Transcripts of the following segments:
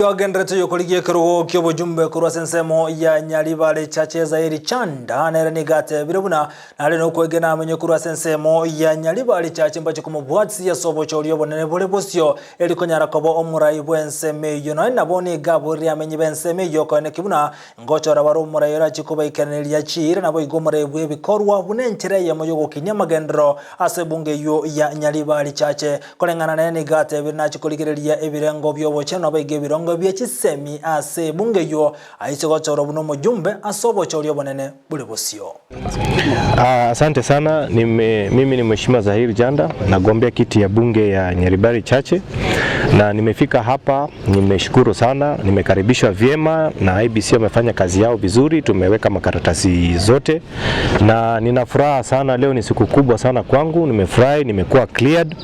Yogenderete yokorigia ekerogo kia obojumbe korwa ase ensemo ya Nyaribari Chache Zairi Chanda nere nigo atebire buna nare nokwegena amenye korwa ase ensemo ya Nyaribari Chache mbache komobwatisia ase obochori obonene bore bosio eri konyara koba omorai bwa ensemo eywo nonya nabo nigo aborire amenyi ba ensemo eywo okoeneki buna ngochora bare omorai orache kobaikaneria chiira nabo igo omorai bwa ebikorwa buna enchera eyemo yogokinia amagenderero ase ebunge eywo ya Nyaribari Chache koreng'ana nere nigo atebire nache korigereria ebirengo bia obochenu nabo igo ebirengo bia chisemi ase ebunge eywo aise gochorwa buna omojumbe ase obochori obonene bore bosio. Asante sana. Mimi ni Mheshimiwa Zahir Janda, nagombea kiti ya bunge ya Nyaribari Chache na nimefika hapa, nimeshukuru sana, nimekaribishwa vyema na IEBC wamefanya kazi yao vizuri, tumeweka makaratasi zote na nina furaha sana. Leo ni siku kubwa sana kwangu, nimefurahi, nimekuwa cleared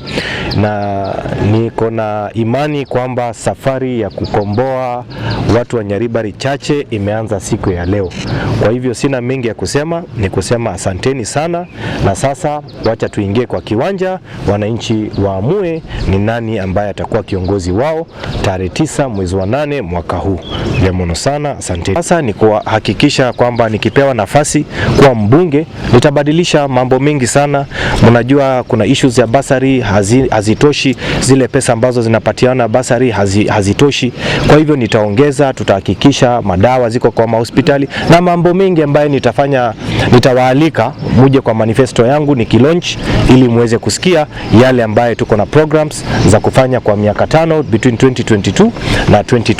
na niko na imani kwamba safari ya kukomboa watu wa Nyaribari Chache imeanza siku ya leo. Kwa hivyo sina mengi ya kusema, ni kusema asanteni sana, na sasa wacha tuingie kwa kiwanja, wananchi waamue ni nani ambaye atakuwa kiongozi wao tarehe 9 mwezi wa 8 mwaka huu. Vya sana, asanteni. Sasa ni kuhakikisha kwamba nikipewa nafasi kuwa mbunge nitabadilisha mambo mengi sana. Mnajua kuna issues ya bursary hazitoshi, zile pesa ambazo zinapatiana bursary hazitoshi. Kwa hivyo nitaongeza, tutahakikisha madawa ziko kwa mahospitali na mambo mengi ambayo nitafanya. Nitawaalika muje kwa manifesto yangu nikilaunch, ili muweze kusikia yale ambayo tuko na programs za kufanya kwa miaka 5 between 2022 na 20